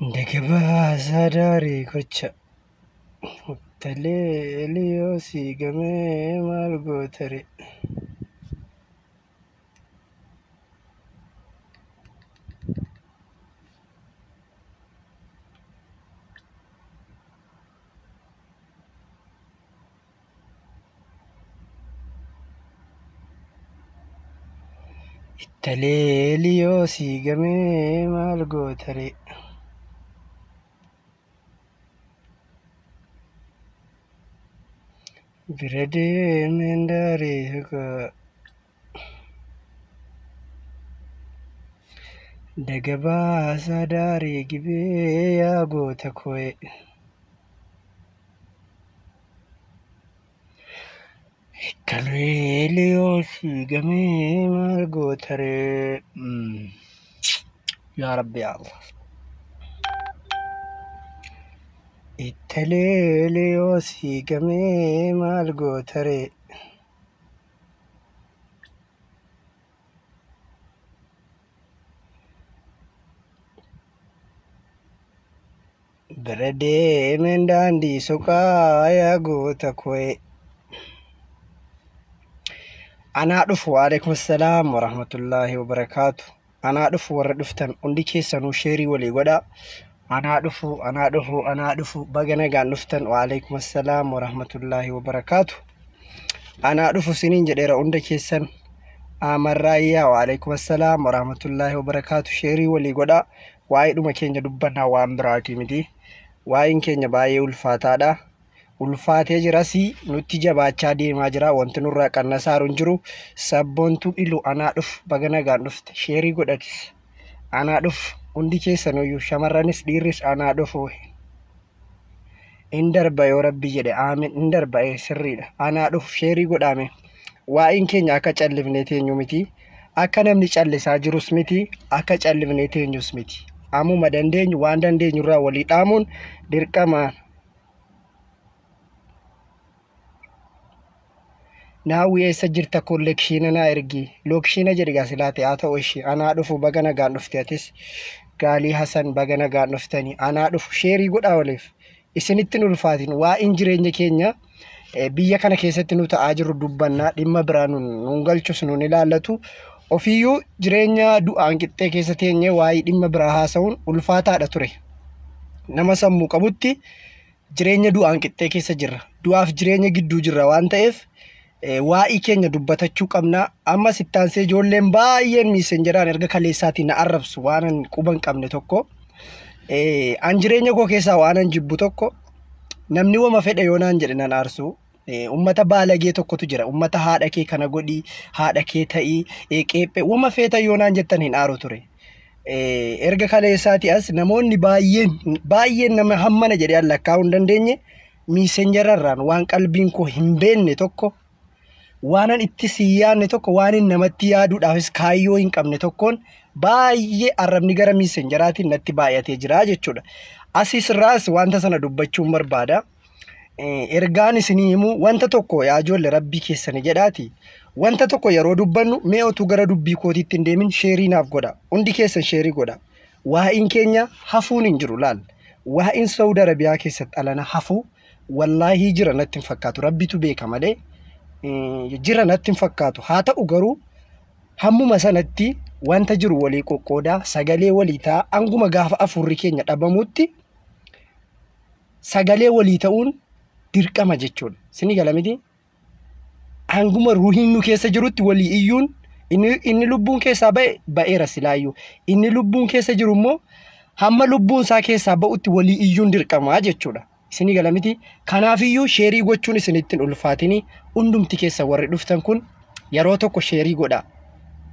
Dagabaasaa daarii gocha. Talee liyoo siigamee maal gootare? Talee liyoo siigamee maal gootare? Bira deemeen daarii suqaa. Dagabaasaa daarii gibee yaa goota koo'e. Talee liyoo siigamee maal gootare? Yaa Rabbi yaa Allah. Ittalee liyoo siigamee maal gootare? Bira deemeen daandii suqaa yaa goota koo'e. Anaa dhufu waalaikum salaam warahmatullaahi wabarakaatu. Anaa dhufu warra dhuftan hundi keessanuu sheerii walii godhaa. Anaa dhufu, anaa dhufu, anaa dhufu baga nagaan dhuftan waalaikum salaam warahmatullaahi wabarakaatu. Anaa dhufu siniin jedheera hunda keessan. Amarraayyaa waalaikum salaam warahmatullaahi wabarakaatu. Sheerii walii godhaa. Waa'ee dhuma keenya dubbannaa waan biraati miti. Waa'een keenya baay'ee ulfaataadha. Ulfaatee jiras nutti jabaachaa deemaa jira. Wanti nurraa qannasaaru hin jiru. Sabboontuu ilu anaa dhufu baga nagaan dhufte sheerii godhatis. Anaa dhufu hundi keessanuyyuu shamarranis dhiirris anaa dhufu. In darba yoo rabbi jedhe aamin in darba ee sirriidha. Anaa dhufu sheerii godhaame. Waa'een keenya akka callifnee teenyu miti. Akka namni callisaa jirus miti. Akka callifnee teenyus miti. Ammuma dandeenyu waan dandeenyurraa walii dhaamuun dirqama. Naawwi eessa jirta kollekshiina naa ergi. Lokshiina jedhi gaa silaate haa ta'u ishee. Anaa dhufu baga nagaan dhufte atis. Gaalii Hasan baga nagaan dhuftani. Anaa dhufu sheerii godhaa waliif. Isinitti hin ulfaatin waa'een jireenya keenya biyya kana keessatti nu ta'aa jirru dubbannaa dhimma biraa nun galchus nun ilaallatu. Ofiiyyuu jireenya du'aan qixxee keessa teenyee waa'ee dhimma biraa haasa'uun ulfaataadha ture. Nama sammuu qabutti jireenya du'aan qixxee keessa jirra. Du'aaf jireenya gidduu jirra waan ta'eef waa'ee keenya dubbatachuu qabna. Ammas itti aansee ijoolleen baay'een miisenjeraan erga kaleessaatiin na arrabsu waan an quba hin qabne tokko. An jireenya koo keessaa waan an jibbu tokko namni wama fedhe yoo naan jedhe nan aarsu. Ummata baalagee tokkotu jira. Ummata haadha kee kana godhi, haadha kee ta'ii, qeephee wama feeta yoo naan jettan hin aaru ture. Erga kaleessaati as namoonni baay'een baay'een nama hammana jedhee an lakkaa'uu hin dandeenye miisenjerarraan waan qalbiin koo hin beekne tokko waanan itti si yaadne tokko waan namatti yaaduudhaafis kaayyoo hin qabne tokkoon baay'ee arrabni gara miisenjeraatiin natti baay'atee jira jechuudha. Asis irraas wanta sana dubbachuun barbaada. Ergaan isinii himu wanta tokko yaa ijoollee rabbii keessani jedhaati. Wanta tokko yeroo dubbannu mee otuu gara dubbii kootiitti hin deemin sheerii naaf godha. Hundi keessan sheerii godha. Waa'in keenya hafuun hin jiru laal. Waa'in Saawud Arabiyaa keessatti alana hafuu wallaahii jira natti hin fakkaatu. Rabbitu beeka malee jira natti hin fakkaatu. Haa ta'u garuu hammuma sanatti wanta jiru walii qoqqoodaa sagalee walii ta'a hanguma gaafa afurri keenya dhabamutti sagalee walii ta'uun dirqama jechuudha. Sini gala miti? Hanguma ruuhiin nu keessa jirutti walii iyyuun inni lubbuun keessaa ba'e ba'eera silaayyuu. Inni lubbuun keessa jiru immoo hamma lubbuun isaa keessaa ba'utti walii iyyuun dirqama jechuudha. Isinii gala miti? Kanaafiyyuu sheerii gochuun isinitti hin ulfaatini. Hundumti keessa warri dhuftan kun yeroo tokko sheerii godhaa.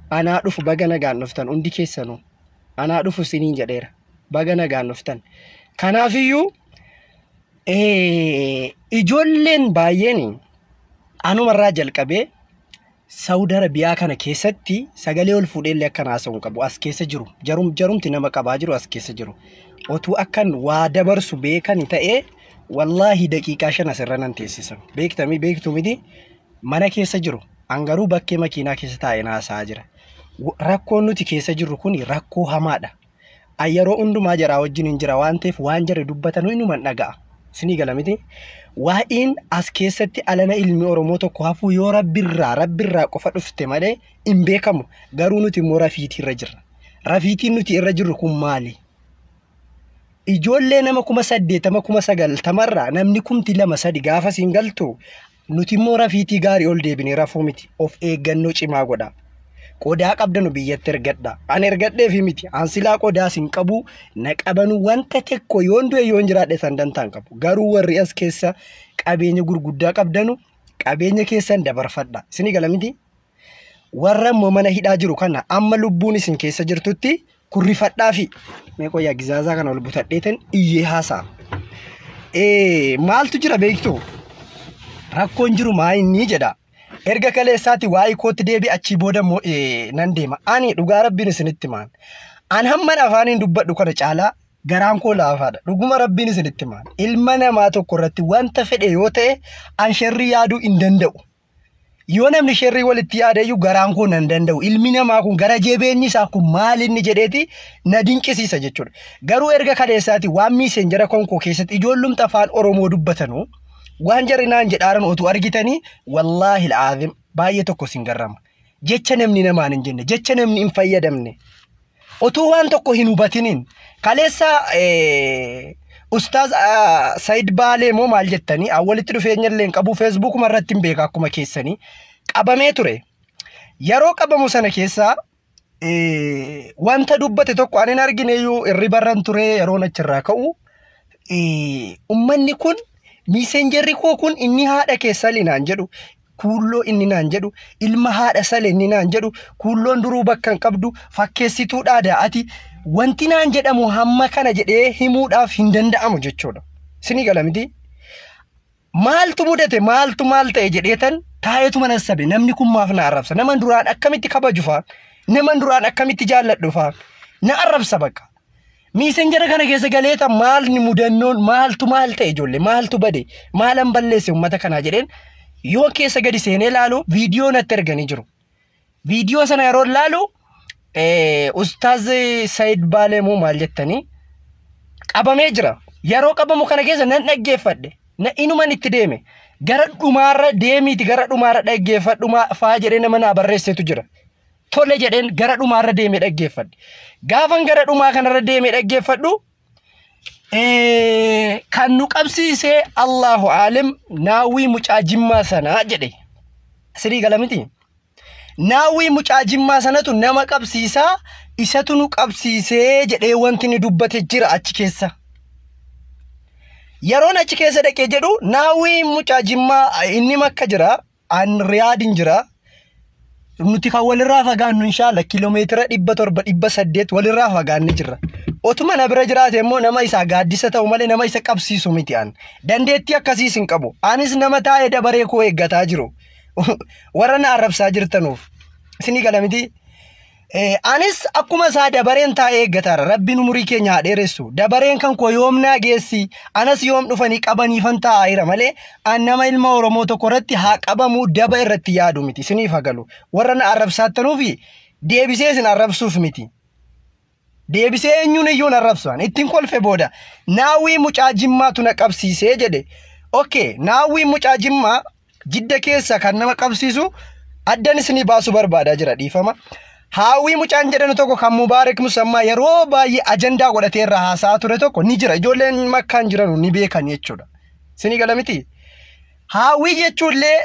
Anaa dhufu baga nagaan dhuftan hundi keessanuu. Anaa dhufu isiniin jedheera. Baga nagaan dhuftan. Kanaafiyyuu ijoolleen baay'een anumarraa jalqabee Saawud Arabiyaa kana keessatti sagalee ol fuudhee illee akkan haasa'u hin qabu. As keessa jiru. Jarumti nama qabaa jiru as keessa jiru. Otuu akkan waa dabarsu beekan ta'ee wallaahi daqiiqaa 5 asirra nan teessisan. Beektamii beektu miti mana keessa jiru. An garuu bakkee makiinaa keessa taa'ee haasa'aa jira. Rakkoon nuti keessa jirru kun rakkoo hamaadha. Yeroo hundumaa jaraa wajjin hin jira waan ta'eef waan jarri dubbatan inuman dhaga'a. Isinii gala miti. Waa'een as keessatti alana ilmi Oromoo tokko hafuu yoo rabbirraa qofa dhufte malee hin beekamu. Garuu nuti immoo rafiitii irra jirra. Rafiitiin nuti irra jirru kun maali? Ijoollee nama 80,000 90,000 namni 2,000 3,000 gaafa siin galtu nuti immoo rafiitii gaarii ol deebinee rafuu miti. Of eeggannoo cimaa godha. Qodaa qabdanu biyyatti ergadha. Ani ergadheefi miti. An silaa qodaas hin qabu na qabanu wanta tokko yoon du'e yoon jiraadhe san dantaa hin qabu. Garuu warri as keessa qabeenya gurguddaa qabdanu qabeenya keessan dabarfadha. Isinii gala miti? Warra immoo mana hidhaa jiru kana amma lubbuun isin keessa jirtutti kurrifadhaafi. Mee qoyyaa gizaazaa kana ol butadheetan iyyee haasa'a. Maaltu jira beektu? Rakkoon jiru maa inni jedha. Erga kaleessaati waa'ee kootti deebi achii booda immoo nan deema. Ani dhugaa rabbiin isinitti maan. An hamman afaaniin dubbadhu kana caalaa garaan koo laafaadha. Dhuguma rabbiin isinitti maan. Ilma namaa tokko irratti wanta fedhe yoo ta'e an sherrii yaaduu hin danda'u. Yoo namni sherrii walitti yaadeyyuu garaan koo nan danda'u. Ilmi namaa kun gara jabeenyi isaa kun maal inni jedheeti na dinqisiisa jechuudha. Garuu erga kaleessaati waan miiseenjara konkoo keessatti ijoollumti afaan Oromoo dubbatanu waan jarri naan jedhaaran otuu argitanii wallaahi al'aazim baay'ee tokko sin garrama. Jecha namni namaan hin jenne, jecha namni hin fayyadamne. Otuu waan tokko hin hubatiniin kaleessa Ustaaz Said Baalee moo maal jettanii walitti dhufeenya illee hin qabu feesbuukuma irratti hin beeka akkuma keessanii qabamee ture. Yeroo qabamu sana keessa wanta dubbate tokko ani hin argine iyyuu irribarran ture yeroon achirraa ka'u ummanni kun miiseenjarri koo kun inni haadha kee sali naan jedhu kuulloo inni naan jedhu ilma haadha sale inni naan jedhu kuulloon duruu bakka hin qabdu fakkeessituu dhaada ati wanti naan jedhamu hamma kana jedhee himuudhaaf hin danda'amu jechuudha. Isinii gala miti? Maaltu mudate maaltu maal ta'e jedheetan taa'eetu mana sabe namni kun maaf na arrabsa nama duraan akkamitti kabaju faa nama duraan akkamitti jaalladhu faa na arrabsa bakka. Miisenjara kana keessa galeeta maal ni mudannoon maaltu maal ta'e ijoollee maaltu bade maalan balleesse uummata kanaa jedheen yoo keessa gadi seenee laalu viidiyoo natti erganii jiru. Viidiyoo sana yeroo laalu Ustaaz Said Baalee moo maal jettanii qabamee jira. Yeroo qabamu kana keessa nan dhaggeeffadhe. Na inuman itti deeme. Gara dhumaarra deemiiti gara dhumaarra dhaggeeffadhu faa jedhee nama naa barreessetu jira. Tole jedheen gara dhumaarra deemee dhaggeeffadhe. Gaafan gara dhumaa kanarra deemee dhaggeeffadhu kan nu qabsiisee Allahu aalim naawwii mucaa jimmaa sanaa jedhe. Sirii gala miti? Naawwii mucaa jimmaa sanatu nama qabsiisaa isatu nu qabsiisee jedhee wanti ni dubbate jira achi keessa. Yeroon achi keessa dhaqee jedhu naawwii mucaa jimmaa inni makka jira an riyaadin jira. Nuti kan walirraa fagaannu inshaalla kiiloomeetira 700 800 walirraa fagaanne jirra. Otuma na bira jiraate immoo nama isaa gaaddisa ta'u malee nama isa qabsiisu miti an. Dandeettii akkasiis hin qabu. Anis nama taa'ee dabaree koo eeggataa jiru. Warra na arrabsaa jirtanuuf. Isinii gala miti? Anis akkuma isaa dabareen taa'ee eeggataara. Rabbiin umurii keenya haa dheeressu. Dabareen kan koo yoom naa geessi? Anas yoom dhufanii qabaniifan taa'aa jira malee an nama ilma Oromoo tokko irratti haa qabamuu daba irratti yaadu miti. Isiniif haa galu. Warra na arrabsaattanuufi deebisee isin arrabsuuf miti. Deebisee eenyuun iyyuu na arrabsu. Ittiin kolfe booda naawwii mucaa jimmaatu na qabsiisee jedhe. Okay, naawwii mucaa jimmaa jidda keessa kan nama qabsiisu addan isinii baasuu barbaadaa jira dhiifama. Haawwii mucaan jedhanu tokko kan Mubaarak Musammaa yeroo baay'ee ajandaa godhatee irraa haasa'aa ture tokko ni jira. Ijoolleen makkaan jiranu ni beekan jechuudha. Isinii gala miti? Haawwii jechuullee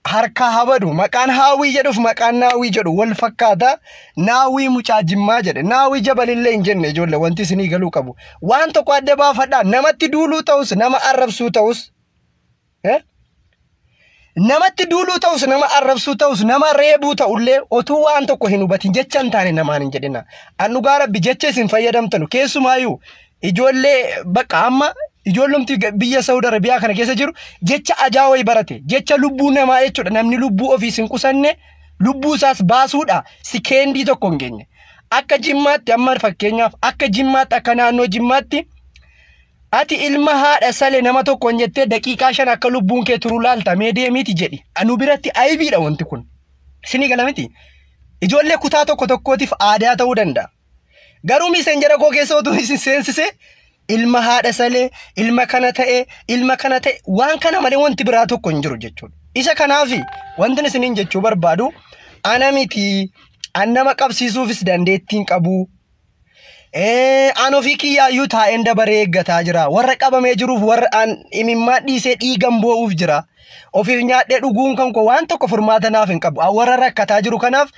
harkaa habadu. Maqaan haawwii jedhuuf maqaan naawwii jedhu wal fakkaata. Naawwii mucaa jimmaa jedhe. Naawwii jabalillee hin jenne ijoollee wanti isinii galuu qabu. Waan tokko adda baafadhaa. Namatti duuluu ta'us nama arrabsuu ta'us. Namatti duuluu ta'us nama arrabsuu ta'us nama reebuu ta'ullee otuu waan tokko hin hubatin jecha hin taane namaan hin jedhina. An dhugaa rabbi jecha isin fayyadamtanu keessumaayyuu ijoollee bakka amma ijoollumti biyya Saudi Arabiyaa kana keessa jiru jecha ajaa wayii barate jecha lubbuu namaa jechuudha namni lubbuu ofiis hin qusanne lubbuu isaas baasuudha sikeendii tokko hin geenye. Akka jimmaatti amma fakkeenyaaf akka jimmaatti akka naannoo jimmaatti ati ilma haadha sale nama tokkoon jettee daqiiqaa 5 akka lubbuun kee turu laalta mee deemiiti jedhi. Anu biratti aybiidha wanti kun. Isinii gala miti? Ijoollee kutaa tokko tokkootiif aadaa ta'uu danda'a. Garuu Messenger koo keessa otuu isin seensise ilma haadha salee, ilma kana ta'e, ilma kana ta'e, waan kana malee wanti biraa tokko hin jiru jechuudha. Isa kanaaf wanti isiniin jechuu barbaadu ana miti, an nama qabsiisuufis dandeettiin qabu. An ofii kiyyaayyuu taa'een dabaree eeggataa jira. Warra qabamee jiruuf warra an imimmaan dhiisee dhiigan boo'uuf jira. Ofiif nyaadhee dhuguun kan koo waan tokko furmaata naaf hin qabu. An warra rakkataa jiru kanaaf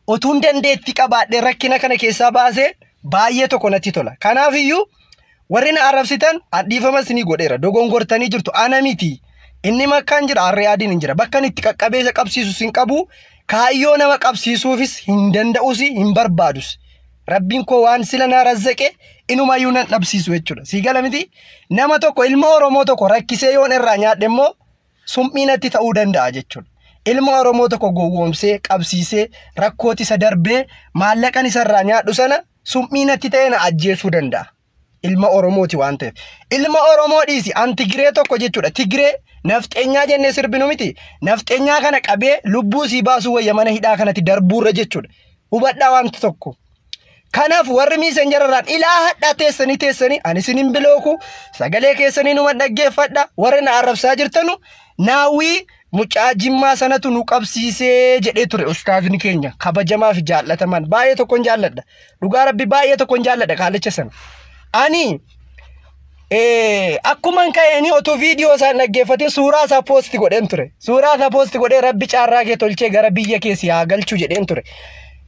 otuun dandeettii qabaadhee rakkina kana keessaa baasee baay'ee tokko natti tola. Kanaaf iyyuu warri na arrabsitan dhiifama isinii godheera. Dogongortanii jirtu. Ana miti. Inni makkaan jira, harree adiin hin jira. Bakka inni itti qaqqabee isa qabsiisus hin qabu. Kaayyoo nama qabsiisuufis hin danda'us hin barbaadus. Rabbiin koo waan sila na razzaqe inumayyuu nan dhabsiisu jechuudha. Sii gala miti? Nama tokko ilma Oromoo tokko rakkisee yoon irraa nyaadhe immoo summii natti ta'uu danda'a jechuudha. Ilma Oromoo tokko gowwoomsee qabsiisee rakkooti isa darbee maallaqan isa irraa nyaadhu sana summii natti ta'e na ajjeesuu danda'a. Ilma Oromooti waan ta'eef. Ilma Oromoo dhiisi an Tigiree tokko jechuudha. Tigiree nafxeenyaa jennee sirbinu miti. Nafxeenyaa kana qabee lubbuu sii baasuu wayya mana hidhaa kanatti darbuurra jechuudha. Hubadhaa wanta tokko. Kanaaf warri Messenger irraan ilaa hadhaa teessanii teessanii ani isin hin bilooku sagalee keessanii numa dhaggeeffadha warri na arrabsaa jirtanu naawwii mucaa jimmaa sanatu nu qabsiisee jedhee ture ustaazni keenya kabajamaa fi jaallataman baay'ee tokkon jaalladha dhugaa rabbi baay'ee tokkon jaalladha kaalicha sana ani akkuman ka'eeni otoo viidiyoo isaan dhaggeeffatee suuraa isaa poosti godheen ture suuraa isaa poosti godhee rabbi caarraa kee tolchee gara biyya kee si haa galchu jedheen ture.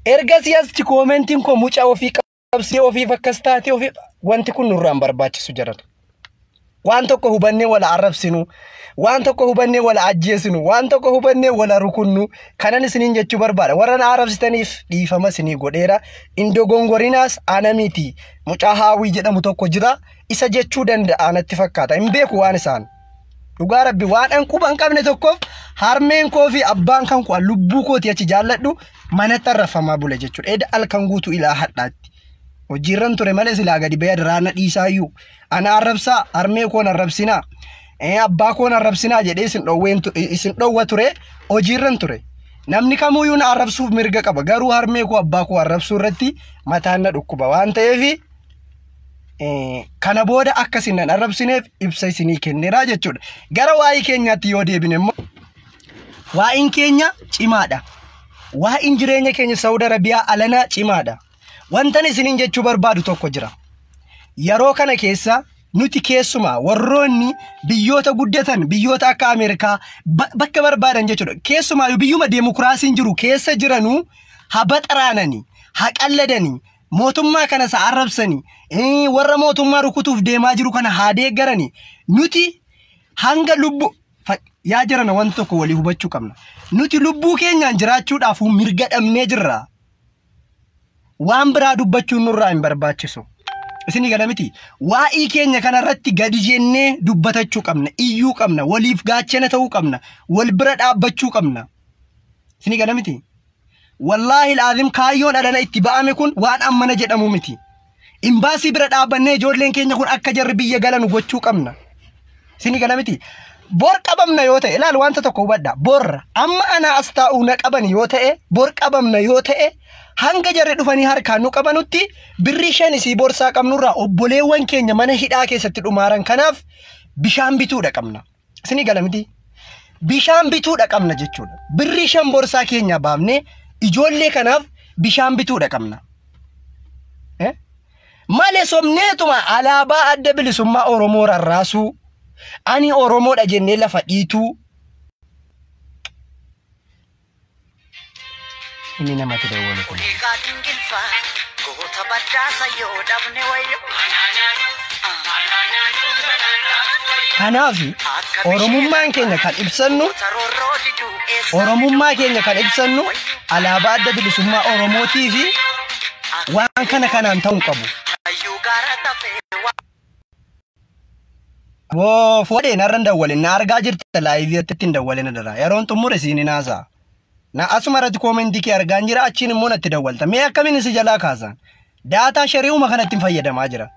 Ergasii asitti koomentiin koo mucaa ofii qabsee ofiif akkas taatee ofiif wanti kun nurraan barbaachisu jedhan. Waan tokko hubannee wala arrabsinu, waan tokko hubannee wala ajjeesinu, waan tokko hubannee wala rukunnu kanan isiniin jechuu barbaada. Warra na arrabsitaniif dhiifama isinii godheera. Indogongorinaas ana miti. Mucaa haawwii jedhamu tokko jira. Isa jechuu danda'a natti fakkaata. Hin beeku waan isaan. Dhugaa rabbi waan an quba hin qabne tokkoof harmeen koo fi abbaan kan koo lubbuu kooti achi jaalladhu manatti arrafamaa bule jechuudha. Eda halkan guutuu ilaa hadhaatti. Hojiirran ture malee silaa gadi ba'ee daraana dhiisaayyuu. Ana arrabsaa harmee koon arrabsinaa. Abbaa koon arrabsinaa jedhee isin dhowwa ture hojiirran ture. Namni kamuyyuu na arrabsuuf mirga qaba. Garuu harmee koo abbaa koo arrabsuu irratti mataan na dhukkuba waan ta'eef kana booda akka isin nan arrabsineef ibsa isinii kenneera jechuudha. Gara waa'ee keenyaatti yoo deebine immoo waa'een keenya cimaadha. Waa'een jireenya keenya Saawud Arabiyaa alanaa cimaadha. Wantan isiniin jechuu barbaadu tokko jira. Yeroo kana keessa nuti keessumaa warroonni biyyoota guddatan biyyoota akka Ameerikaa bakka barbaadan jechuudha. Keessumaa biyyuma deemokiraasiin jiru keessa jiranuu haa baxaraananii, haa qalladanii, mootummaa kana isa arrabsanii, warra mootummaa rukutuuf deemaa jiru kana haa deeggaranii. Nuti hanga lubbu yaa jirana wanta tokko walii hubachuu qabna. Nuti lubbuu keenyaan jiraachuudhaaf mirga dhabnee jirra. Waan biraa dubbachuun nurraa hin barbaachisu. Isinii gala miti. Waa'ee keenya kanarratti gadi jennee dubbatachuu qabna, iyyuu qabna, waliif gaachana ta'uu qabna, wal bira dhaabbachuu qabna. Isinii gala miti. Wallaahi laazim kaayyoon alana itti ba'ame kun waan ammana jedhamu miti. Imbaasii bira dhaabbannee ijoolleen keenya kun akka jarri biyya galanu gochuu qabna. Isinii gala miti. Bor qabamna yoo ta'e ilaal wanta tokko hubadha. Bor amma ana as taa'uu na qaban yoo ta'e bor qabamna yoo ta'e hanga jarri dhufanii harkaan nu qabanutti birrii 5 isii borsaa qabnurraa obboleewwan keenya mana hidhaa keessatti dhumaaran kanaaf bishaan bituudha qabna. Isinii gala miti. Bishaan bituudha qabna jechuudha. Birrii 5 borsaa keenya baafnee ijoollee kanaaf bishaan bituudha qabna. Malee somneetuma alaabaa adda bilisummaa Oromoo rarraasuu ani Oromoodha jennee lafa dhiituu. Inni namatti dawwalu kun. Kanaaf Oromummaan keenya kan ibsannu Oromummaa keenya kan ibsannu alaabaa adda bilisummaa Oromootii fi waan kana kanaan ta'uu qabu. Woo foodhee narra hin dawwalin na argaa jirta laayivii irratti hin dawwalin irra yeroon xumure siin hin haasa'a. Na asuma irratti koomentii kee argaan jira achiin immoo natti dawwalta. Mee akkamiin si jalaa kaasan? Daataa shari'uma kanatti hin fayyadamaa jira.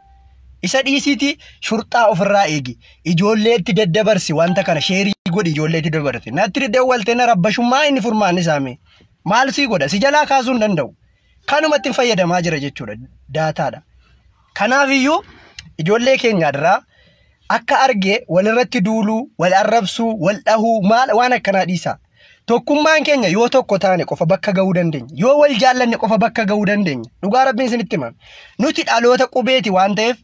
Isa dhiisiiti shurxaa ofirraa eegi. Ijoolleetti daddabarsi wanta kana sheerii godhi ijoolleetti dabarsi. Natti dawwalte na rabbashummaa inni furmaanni isaa mee. Maal sii godha? Si jalaa kaasuu hin danda'u. Kanumatti fayyadamaa jira jechuudha daataadha. Kanaafiyyuu ijoollee keenya irraa akka arge walirratti duuluu, wal arrabsuu, wal dhahuu maal waan akkanaa dhiisa. Tokkummaan keenya yoo tokko taane qofa bakka gahuu dandeenya. Yoo wal jaallanne qofa bakka gahuu dandeenya. Dhugaa Rabbiin isinitti hima. Nuti dhaloota qubeeti waan ta'eef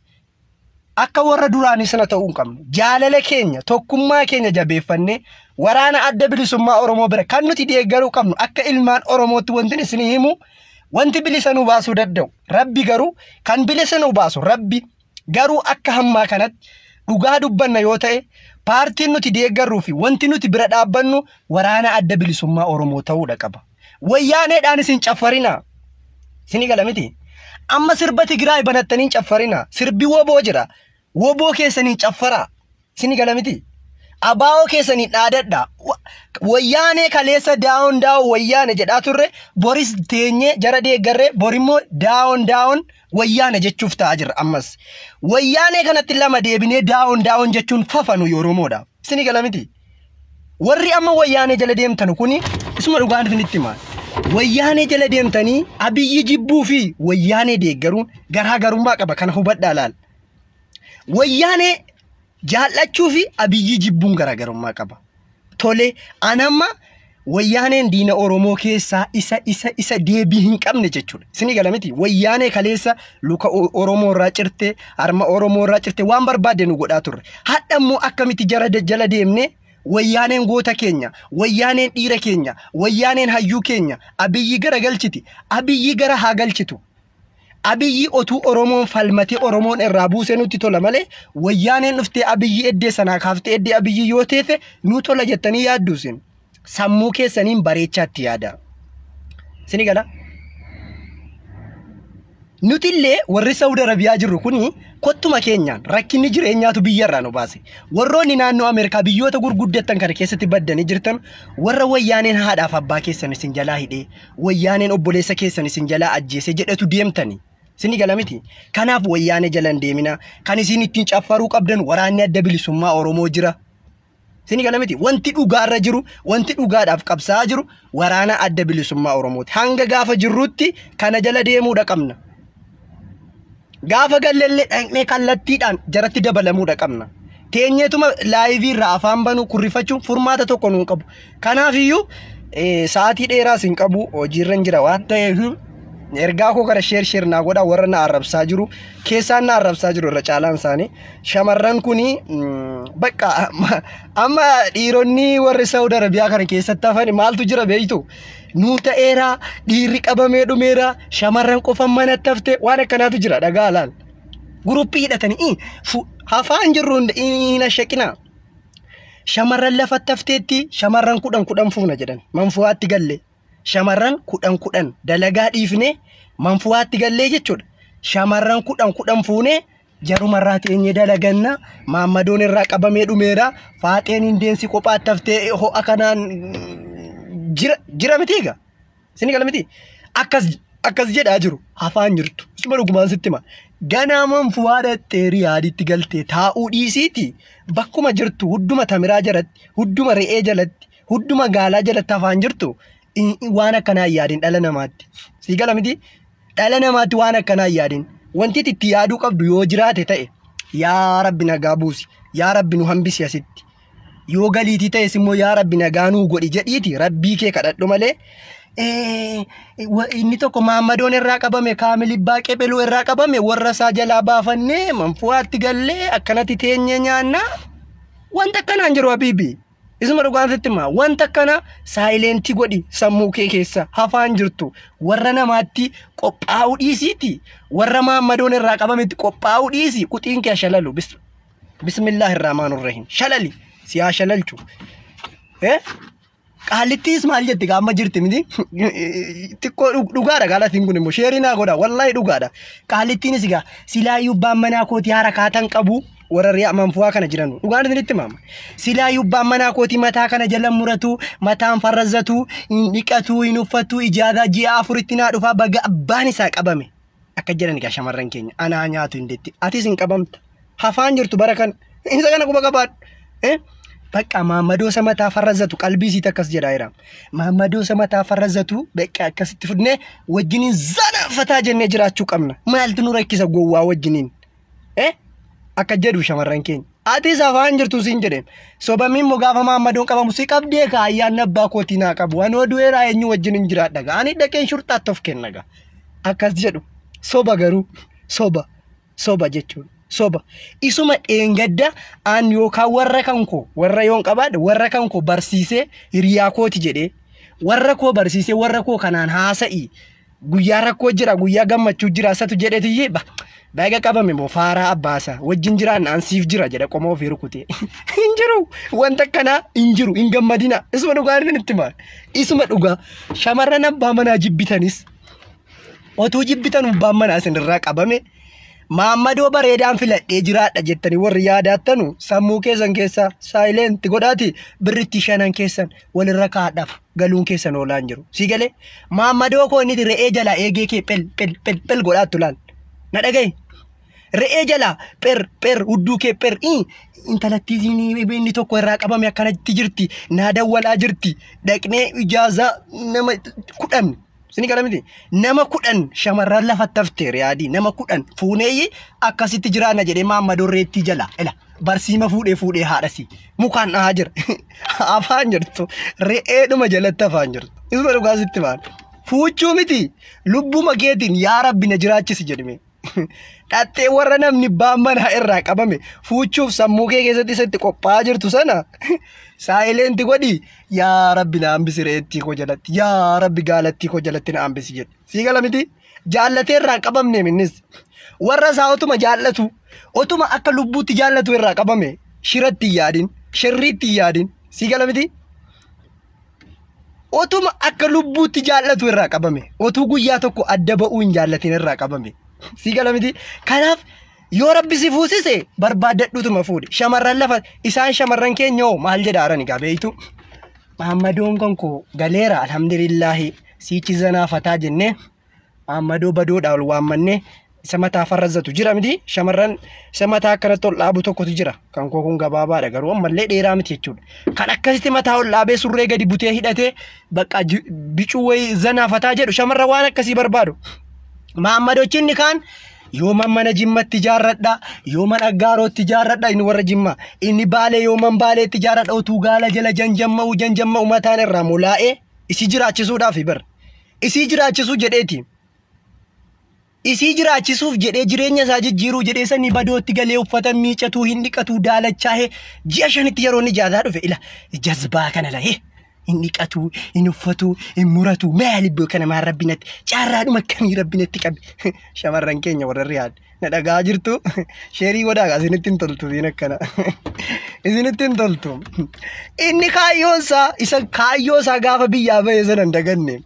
akka warra duraanii sana ta'uu hin qabnu. Jaalala keenya, tokkummaa keenya jabeeffannee waraana adda bilisummaa Oromoo bira kan nuti deeggaruu qabnu akka ilmaan Oromootti wanti isinii himu wanti bilisa nu baasuu danda'u. Rabbi garuu kan bilisa nu baasu Rabbi garuu akka hammaa kanatti dhugaa dubbanna yoo ta'e paartiin nuti deeggarruu fi wanti nuti bira dhaabbannu waraana adda bilisummaa Oromoo ta'uudha qaba. Wayyaaneedhaan isin caffarinaa. Isinii gala miti. Amma sirba Tigraay banattanii hin caffarinaa. Sirbi woboo jira. Woboo keessaniin caffaraa. Isinii gala miti. Abaa'oo keessaniin dhaadadhaa. Wayyaanee kaleessa down down wayyaane jedhaa turre boris teenyee jara deeggarree borimmoo down down wayyaane jechuuf ta'aa jirra ammas. Wayyaanee kanatti lama deebinee down down jechuun fafanu Oromoodha. Isinii gala miti. Warri amma wayyaanee jala deemtan kuni isuma dhugaan isinitti hima. Wayyaanee jala deemtanii Abiyyi jibbuu fi wayyaanee deeggaruun garaagarummaa qaba kana hubadhaa laal. Wayyaanee jaallachuu fi Abiyyi jibbuun garaagarummaa qaba. Tole anamma wayyaaneen diina Oromoo keessaa isa isa isa deebii hin qabne jechuudha. Isinii gala miti wayyaanee kaleessa luka Oromoo irraa cirte harma Oromoo irraa cirte waan barbaadde nu godhaa turre. Hadha immoo akkamitti jara jala deemne wayyaaneen goota keenya, wayyaaneen dhiira keenya, wayyaaneen hayyuu keenya Abiyyi gara galchiti, Abiyyi gara haa galchitu. Abiyyi otuu Oromoon falmatee Oromoon irraa buusee nutti tola malee wayyaaneen dhuftee Abiyyi eddee sanaa kaaftee eddee Abiyyi yoo teete nu tola jettanii yaaddu isin. Sammuu keessaniin bareechaatti yaada. Isinii gala? Nuti illee warri Saawud Arabiyaa jirru kuni kottuma keenyaan rakkinni jireenyaatu biyyarraa nu baase. Warroonni naannoo Ameerikaa biyyoota gurguddattan kana keessatti baddanii jirtan warra wayyaaneen haadhaaf abbaa keessan isin jalaa hidhee wayyaaneen obboleessa keessan isin jalaa ajjeese jedhetu deemtani. Isinii gala miti. Kanaaf wayyaanee jala hin deemina. Kan isin ittiin caffaruu qabdan waraanni adda bilisummaa Oromoo jira. Isinii gala miti. Wanti dhugaarra jiru, wanti dhugaadhaaf qabsaa'aa jiru waraana adda bilisummaa Oromooti. Hanga gaafa jirrutti kana jala deemuudha qabna. Gaafa galleellee dhaqnee kallattiidhaan jaratti dabalamuudha qabna. Teenyeetuma live irraa afaan banuu kurrifachuun furmaata tokko nuun qabu. Kanaafiyyuu sa'aatii dheeraas hin qabu hojiirra hin jira waan ta'eef ergaa koo kana share share naa godhaa warra na arrabsaa jiru keessaan na arrabsaa jiru irra caalaan isaanii shamarran kuni bakka amma dhiironni warri Saawud Arabiyaa kana keessatti hafan maaltu jira beektu nuu ta'eera dhiirri qabamee dhumeera shamarran qofa manatti hafte waan akkanaatu jira dhagaa laal guruppii hidhatanii hafaan jirru hin ashaqinaa. Shamarran lafatti hafteetti shamarran 10 10 fuuna jedhan manfuwaatti galle. Shamarran 10 10 dalagaa dhiifnee manfuwaatti gallee jechuudha. Shamarran 10 10 fuunee jarumarraa teenyee dalaganna maammadoon irraa qabamee dhumeera faaxeen hindeensi kophaatti haftee ho'a kanaan jira jira miti egaa. Isin gala miti akkas akkas jedhaa jiru hafaan jirtu isuma dhugumaan sitti hima. Ganaa manfuwaa dhattee Riyaaditti galtee taa'uu dhiisiiti bakkuma jirtu hudduma tamiraa jalatti hudduma re'ee jalatti hudduma gaalaa jalatti hafaan jirtu waan akkanaa hin yaadin dhala namaatti. Sii gala miti dhala namaatti waan akkanaa hin yaadin. Wanti itti yaaduu qabdu yoo jiraate ta'e yaa Rabbi nagaa buusi yaa Rabbi nu hambisi asitti. Yoo galiitii ta'es immoo yaa Rabbi nagaa nuu godhi jedhiiti Rabbii kee kadhadhu malee inni tokko maammadoon irraa qabame kaamilibbaa qepheluu irraa qabame warra isaa jalaa baafannee manfuwaatti gallee akkanatti teenyee nyaannaa wanta akkanaan jiru habiibi. Isuma dhugaan sitti himaa wanta akkana silent godhi sammuu kee keessa hafaan jirtu warra namaatti qophaa'uu dhiisiiti warra maammadoon irraa qabametti qophaa'uu dhiisi quxiin kee shalalu bismillaahi irrahmaan irrahiim shalali si haa shalalchu. Qaallittiis maal jetti gaama jirti miti xiqqoo dhugaadha qaalatiin kun immoo share naa godha wallaahi dhugaadha. Qaallittiinis egaa silaa abbaan manaa kootii harakaatan qabu warra riyaa manfuwaa kana jiran dhugaan isinitti himama. Silaa abbaan manaa kootii mataa kana jala muratu mataan farrazzatu hin dhiqatu hin uffatu ijaaza ji'a afuritti naa dhufaa baga abbaan isaa qabame. Akka jedhan egaa shamarran keenya anaa nyaatu hin deetti atis hin qabamta hafaan jirtu bara kana isa kana quba qabaadhu. Bakka maammadoo isa mataa farrazatu qalbii isiitti akkas jedhaa jira. Maammadoo isa mataa farrazatu bakka akkasitti fudnee wajjiniin zanaafataa jennee jiraachuu qabna. Maaltu nu rakkisa gowwaa wajjiniin? Eh? Akka jedhu shamarran keenya. Atis afaan jirtu siin jedhe. Sobamii immoo gaafa maammadoon qabamu si qabdee kaa ayyaanni abbaa kootii naa qabu. Anoo du'eeraa eenyu wajjin hin jiraadha gaa. Ani dhaqeen shurxaatti of kenna gaa. Akkas jedhu. Soba garuu soba soba jechuudha. Soba. Isuma dheengadda aan yookaan warra kan koo warra yoon qabaadhe warra kan koo barsiisee hiriyaa kooti jedhee warra koo barsiisee warra koo kanaan haasa'i guyyaa rakkoo jira guyyaa gammachuu jira isatu jedheetiyyee ba baga qabame moo faaraa abbaasaa wajjin jiraan aan siif jira jedha qoma ofii rukutee. Hin jiru wanta akkanaa hin jiru hin gammadina isuma dhugaa inni itti maal isuma dhugaa shamarran abbaa manaa jibbitanis otuu jibbitan abbaan manaa isinirraa qabame maammadoo bareedaan filadhee jiraadha jettanii warri yaadaattanu sammuu keessan keessa saayilenti godhaati birritti shanan keessan walirra kaadhaaf galuun keessan oolaa hin jiru. Si galee maammadoo koo inni re'ee jalaa eegee kee pel pel pel pel godhaattu laal. Na dhagahi. Re'ee jalaa per per hudduu kee per intalattii inni tokko irraa qabame akkanatti jirti naa dawwalaa jirti dhaqnee ijaazaa nama 10. Sini kana miti nama 10 shamarran lafatti hafte riyaadii nama 10 fuuneeyyi akkasitti jiraanna jedhee maammadoo reettii jala ila barsiima fuudhee fuudhee haadhasi mukaan dhahaa jira afaan jirtu re'eedhuma jalatti afaan jirtu isuma dhugaa sitti maan fuuchuu miti lubbuma keetiin yaa rabbi na jiraachisi jedhame dhattee warra namni baammanaa irraa qabame fuuchuuf sammuu kee keessatti isatti qophaa'aa jirtu sana saayilenti godhi yaa rabbi na hambisi re'eettii koo jalatti yaa rabbi gaalattii koo jalatti na hambisi jedhe sii gala miti jaallatee irraa qabamne minnis warra isaa otuma jaallatu otuma akka lubbuutti jaallatu irraa qabame shiratti hin yaadin shirriitti hin yaadin sii gala miti otuma akka lubbuutti jaallatu irraa qabame otuu guyyaa tokko adda ba'uu hin jaallatin irraa qabame sii gala miti kanaaf yoo rabbi si fuusise barbaadadhutuma fuudhe shamarran lafa isaan shamarran keenya hoo maal jedha arani gaa beeytu maammadoon kan koo galeera alhamdulillaahi siichi zanaafataa jennee maammadoo badoodha ol waammannee isa mataa farrazzatu jira miti shamarran isa mataa akkanatti ol dhaabu tokkotu jira kan koo kun gabaabaadha garuu ammallee dheeraa miti jechuudha kan akkasitti mataa ol dhaabee surree gadi butee hidhatee bakka bicuu wayii zanaafataa jedhu shamarran waan akkasii barbaadu. Maammadochinni kaan yooman mana jimmatti ijaarradha yooman aggaarootti ijaarradha inni warra jimmaa inni baalee yooman baaleetti ijaarradha utuu gaala jala janjamma'u janjamma'u mataan irraa molaa'ee isii jiraachisuudhaaf bar isii jiraachisuu jedheeti. Isii jiraachisuuf jedhee jireenya isaa jijjiiruu jedhee sanii badootti galee uffata miicatuu hin dhiqatuu daalachaa'ee ji'a 5tti yeroo inni ijaazaa dhufe ila jazbaa kana lahee hin dhiqatuu hin uffatuu hin muratuu maali iddoo kana maal rabbi natti carraadhuma akkamii rabbi natti qabe shamarran keenya warra Riyaad na dhagaa jirtu sheerii godhaa isinitti hin toltu isiin akkana isinitti hin toltu inni kaayyoon isaa isa kaayyoo isaa gaafa biyyaa ba'e sana hin daganne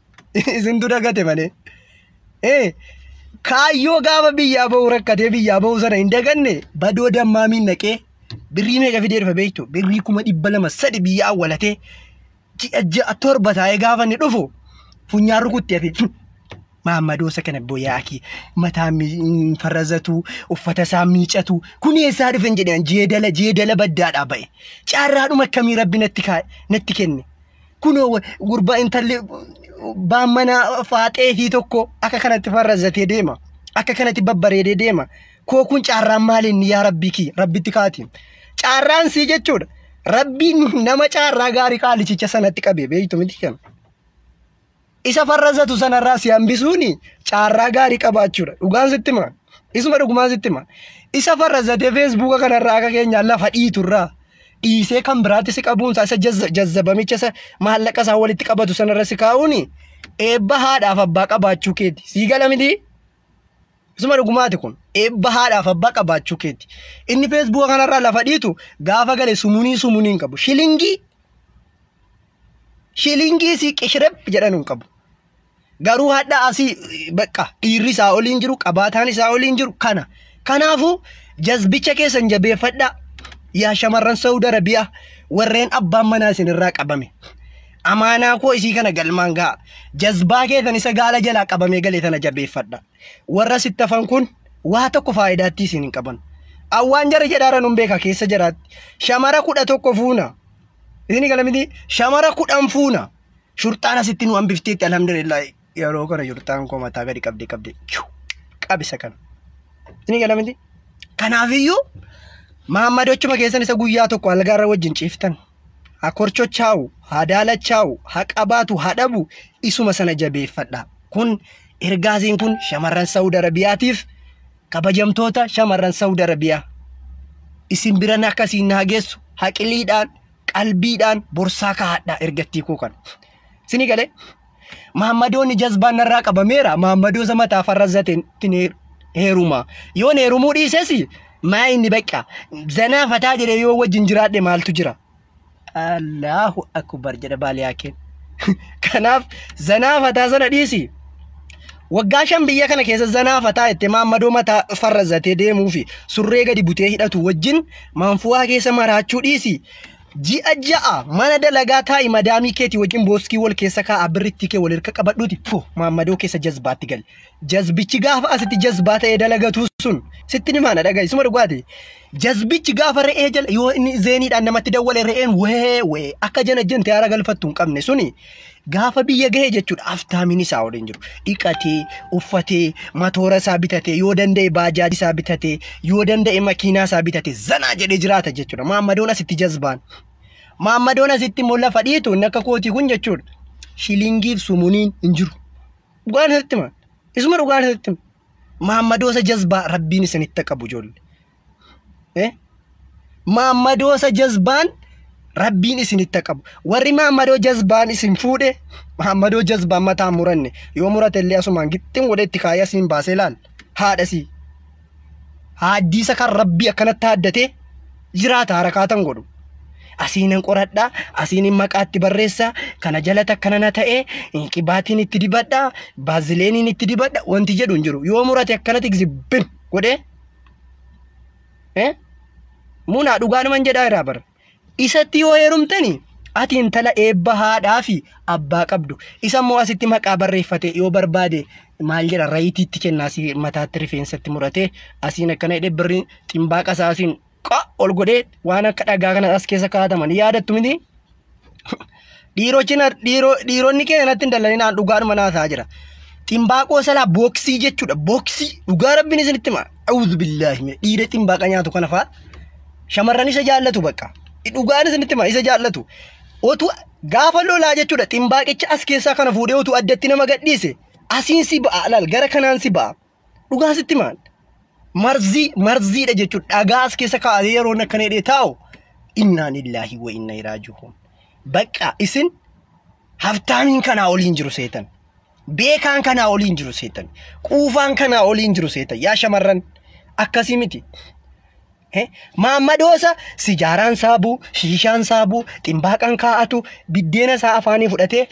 isintu dagate malee kaayyoo gaafa biyyaa ba'u rakkatee biyyaa ba'u sana hin daganne badoo dammaamiin naqee birrii meeqa fidee dhufa beektu birrii 200,300 biyya awwalatee ji'a 6 7 taa'ee gaafa inni dhufu funyaan rukutti hafe maammadoo isa kana boyaaki mataa farrazatu uffata isaa miicatu kun eessaa dhufe hin jedhan jeedala baddaadhaa ba'e carraadhuma akkamii rabbi natti kenne kunoo gurbaa intalli baammana faaxeetii tokko akka kanatti farrazatee deema akka kanatti babbareedee deema koo kun carraan maaliin yaa rabbii kiyya rabbitti kaati carraan sii jechuudha. Rabbiin nama carraa gaarii qaalichicha sanatti qabe beektu miti kan. Isa farrazatu sanarraa si hambisuuni carraa gaarii qabaachuudha. Dhugaan sitti hima. Isuma dhugumaan sitti hima. Isa farrazatee feesbuuka kanarraa akka keenyaan lafa dhiiturraa dhiisee kan biraatti si qabuunsaa isa jazzabamicha isa maallaqa isaa walitti qabatu sanarra si kaa'uuni eebba haadhaaf abbaa qabaachuu keeti. Sii gala miti? Isuma dhugumaati kun eebba haadhaaf abbaa qabaachuu keeti. Inni feesbuuka kanarraa lafa dhiitu gaafa gale sumunii sumunii hin qabu. Shilingii si qishireb jedhan hin qabu. Garuu hadha asii bakka dhiirri isaa oliin jiru qabaataan isaa oliin jiru kana. Kanaafuu jazbicha keessan jabeeffadhaa. Yaa shamarran Saudi Arabiyaa warreen abbaan manaa isinirraa qabame. Amaanaa koo isii kana galmaan ga'a. Jazbaa keessan isa gaala jalaa qabamee galee tana jabeeffadha. Warra sitti hafan kun waa tokko faayidaatti isin hin qaban. Awwaan jara jedhaara nun beeka keessa jiraatti. Shamara 11 fuuna. Isin gala miti shamara 10 fuuna. Shurxaan asitti nu hambifteetti alhamdulillah yeroo kana shurxaan koo mataa gadi qabde qabde qabisa kana. Isin gala miti. Kanaafiyyuu Mahammadochuma keessan isa guyyaa tokko algaarra wajjin ciiftan. Haa korchochaa'u, haa daalachaa'u, haa qabaatu, haa dhabu isuma sana jabeeffadha. Kun ergaasiin kun shamarran Saawud Arabiyaatiif kabajamtoota shamarran Saawud Arabiyaa. Isin biran akkasiin naa geessu haqiliidhaan qalbiidhaan borsaa kaa'adhaa ergattii koo kana. Isinii galee Mahammadoonni jazbaan narraa qabameera. Mahammadoo isa mataa farrazzateen heeruma. Yoon heerumuu dhiises maa inni beqa zanaa fataa jedhee yoo wajjin jiraadhe maaltu jira? Allahu akbar jedha baaliyaa. Kanaaf zanaa fataa sana dhiisi. Waggaa 5 biyya kana keessa zanaa fataa jettee Mahammadoo mataa farrazzatee deemuu fi surree gadi butee hidhatu wajjin maanfu'aa keessa maraachuu dhiisi. Ji'a 6 mana dalagaa taa'i madaamii keetii wajjin booskii wal keessa kaa'aa birritti kee wal hirka qabadhuuti fu Mahammadoo keessa jazbaatti gali. Jazbichi gaafa asitti jazbaa ta'ee dalagatu sun sitti ni maana dhaga'i suma dhugaati. Jazbichi gaafa re'ee jala yoo inni zeeniidhaan namatti dawwale re'een wee wee akka jana jante haara galfattu hin qabne suni gaafa biyya gahe jechuudha aftaamiin isaa waliin jiru. Dhiqatee uffatee matoora isaa bitatee yoo danda'e baajaajii isaa bitatee yoo danda'e makiinaa isaa bitatee zanaa jedhee jiraata jechuudha. Mahammadoon asitti jazbaan. Mahammadoon asitti immoo lafa dhiitu inni akka kootii kun jechuudha. Shilingiif sumuuniin hin jiru. Dhugaan asitti hima. Isuma dhugaan asitti hima. Mahammadoo isa jazbaa rabbiin isinitti qabu ijoollee. Mahammadoo isa jazbaan rabbiin isinitti qabu. Warri Mahammadoo jazbaan isin fuudhe Mahammadoo jazbaan mataa muranne yoo murate illee asumaan gixxin godhe itti kaayee asiin baasee laal. Haadhasii. Haaddiisa kan rabbii akkanatti haaddatee jiraata harakaatan godhu. Asiin qoradhaa, asiin maqaatti barreessaa, kana jalatti akkana na ta'ee, qibaatiin itti dibadhaa, baazileeniin itti dibadha, wanti jedhu hin jiru. Yoo murate akkanatti zibbin godhee. Munaa dhugaanuman jedhaa irraa bara. Isatti yoo heerumtani ati intala eebba haadhaa fi abbaa qabdu. Isa immoo asitti maqaa barreeffate yoo barbaade maal jedha rayitiitti kennaa asii mataatti rifeensatti muratee asiin akkana hidhee birriin ximbaaqa isaa asiin qa ol godhee waan akka dhagaa kana as keessa kaa'ataman yaadattu miti. Dhiironni keenya natti hin dallanin aan dhugaadhuma naasaa jira. Ximbaaqoo salaa booksii jechuudha. Booksii dhugaa rabbiin isinitti hima. A'uudhu billaahi dhiira ximbaaqa nyaatu kana fa'a. Shamarran isa jaallatu bakka. Dhugaan isinitti hima isa jaallatu. Otuu gaafa lolaa jechuudha ximbaaqicha as keessaa kana fuudhee otuu addatti nama gadhiise asiin si ba'a laal gara kanaan si ba'a. Dhugaa sitti himaan. Marzii marziidha jechuudha dhagaa as keessa kaa'atee yeroo akkana hidhee taa'u innaa lillaahi wa inna ilaihi raaji'uun. Bakka isin haftaamiin kanaa oliin jiru seetan. Beekaan kanaa oliin jiru seetan. Quufaan kanaa oliin jiru seetan. Yaa shamarran akkasii miti. Mahammadoosa sijaaraan saabuu, shiishaan saabuu, ximbaaqaan kaa'atu, biddeena isaa afaanii fudhatee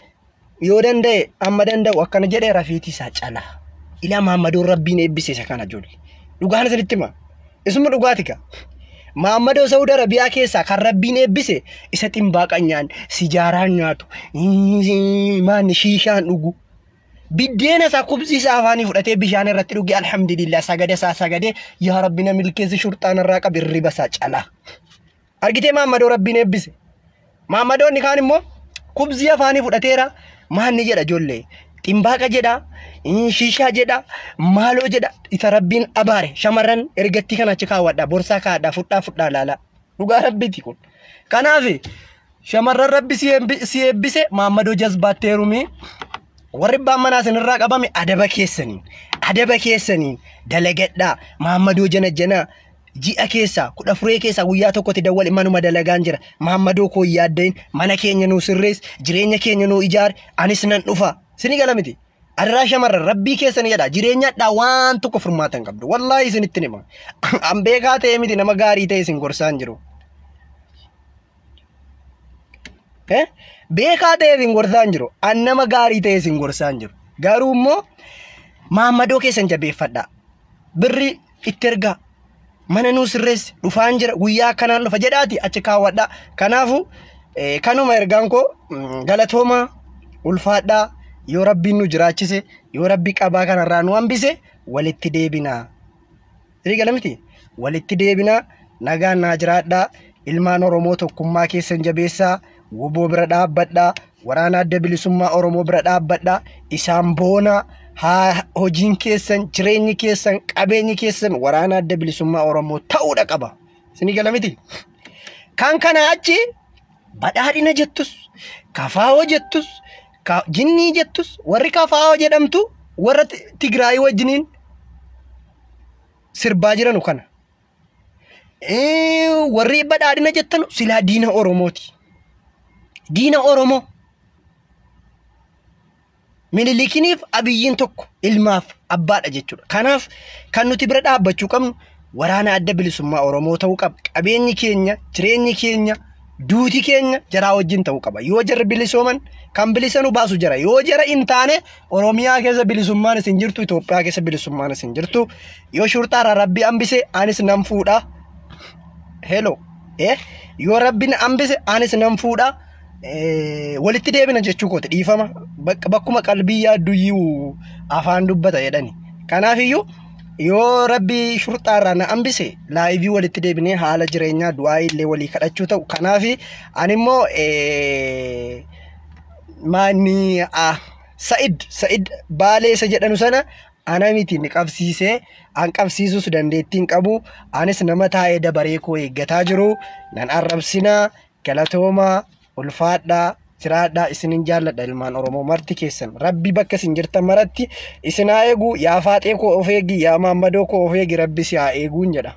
yoo danda'e amma danda'u akkana jedhee rafiitii isaa calaa. Ilaa Mahammadoon rabbiin eebbise isa kana ijoollee. Dhugaan isinitti hima. Isuma dhugaati kaa. Mahammadoo Saawud Arabiyaa keessaa kan rabbiin eebbise isa ximbaaqaan nyaanne, sijaaraan nyaatu, maanni shiishaan dhugu. Biddeena isaa kubsii isaa afaanii fudhatee bishaan irratti dhuge alhamdulillah sagada isaa sagadee yaa rabbi na milkeessi shurxaan irraa qabi hirriba isaa calaa. Argitee Mahammadoo rabbiin eebbise. Mahammadoonni kaan immoo kubsii afaanii fudhateera maanni jedha ijoollee. Ximbaaqa jedha, shiishaa jedha, maaloo jedha isa rabbiin abaare shamarran ergattii kana achi kaawwadha borsaa kaa'adha fudhaa fudhaa laala. Dhugaa rabbiiti kun. Kanaaf shamarran rabbi si eebbise Mahammadoo jazbaatti heerumii warri abbaan manaa isinirraa qabame adaba keessaniin dalagadhaa Mahammadoo jana janaa ji'a keessaa 14 keessaa guyyaa tokkotti dawwale manuma dalagaan jira Mahammadoo koo yaaddain mana keenya nuu sirrees jireenya keenya nuu ijaar anis nan dhufa isinii gala miti. Adaraa shamarran rabbii keessanii jedha jireenyadhaa waan tokko furmaata hin qabdu wallaahi isinitti hima. An beekaa ta'e miti nama gaarii ta'e isin gorsaa hin jiru. Beekaa ta'e isin gorsaa hin jiru. An nama gaarii ta'e isin gorsaa hin jiru. Garuu immoo Mahammadoo keessan jabeeffadhaa. Birri itti ergaa. Mana nuu sirreessi dhufaan jira guyyaa akkanaan dhufa jedhaati achi kaawwadhaa. Kanaafuu kanuma ergaan koo galatoomaa ulfaadhaa yoo rabbiin nu jiraachise yoo rabbi qabaa kanarraa nu hambise walitti deebinaa. Sirrii gala miti? Walitti deebinaa nagaan naa jiraadhaa. Ilmaan Oromoo tokkummaa keessan jabeessaa. Woboo bira dhaabbadhaa. Waraana Adda Bilisummaa Oromoo bira dhaabbadhaa. Isaan boonaa. Haa hojiin keessan, jireenyi keessan, qabeenyi keessan waraana Adda Bilisummaa Oromoo ta'uudha qaba. Isinii gala miti? Kan kana achi badhaadhina jettus, kafaawoo jettus, jinnii jettus, warri kafaawoo jedhamtu warra Tigraayii wajjiniin sirbaa jiranu kana. Warri badhaadhina jettanu silaa diina Oromooti. Diina Oromoo. Minilikiniif Abiyyiin tokko ilmaaf abbaadha jechuudha. Kanaaf kan nuti bira dhaabbachuu qabnu waraana Adda Bilisummaa Oromoo ta'uu qaba. Qabeenyi keenya, jireenyi keenya, duuti keenya jaraa wajjin ta'uu qaba. Yoo jarri bilisooman kan bilisa nu baasu jara. Yoo jara hin taane Oromiyaa keessa bilisummaan isin jirtu, Itoophiyaa keessa bilisummaan isin jirtu. Yoo shurxaarraa Rabbi hambise anis nan fuudha. Hello. Yoo Rabbi na hambise anis nan fuudha. Walitti deebina jechuu kooti, dhiifama. Bakkuma qalbii yaadduyyuu afaan dubbata jedhani. Kanaafiyyuu yoo Rabbi shurxaarraa na hambise live walitti deebinee haala jireenyaa du'aa illee walii kadhachuu ta'u. Kanaafi ani immoo maanni Sa'id Baalee isa jedhanu sana ana miti ni qabsiisee, an qabsiisuus dandeettiin qabu. Anis nama taa'ee dabaree koo eeggataa jiru nan arrabsinaa. Galatoomaa, ulfaadhaa, jiraadhaa. Isinin jaalladha ilmaan Oromoo marti keessan. Rabbi bakka isin jirtan maratti isin haa eegu. Yaa faaxee koo of eegi, yaa maammadoo koo of eegi, Rabbi si haa eeguun jedha.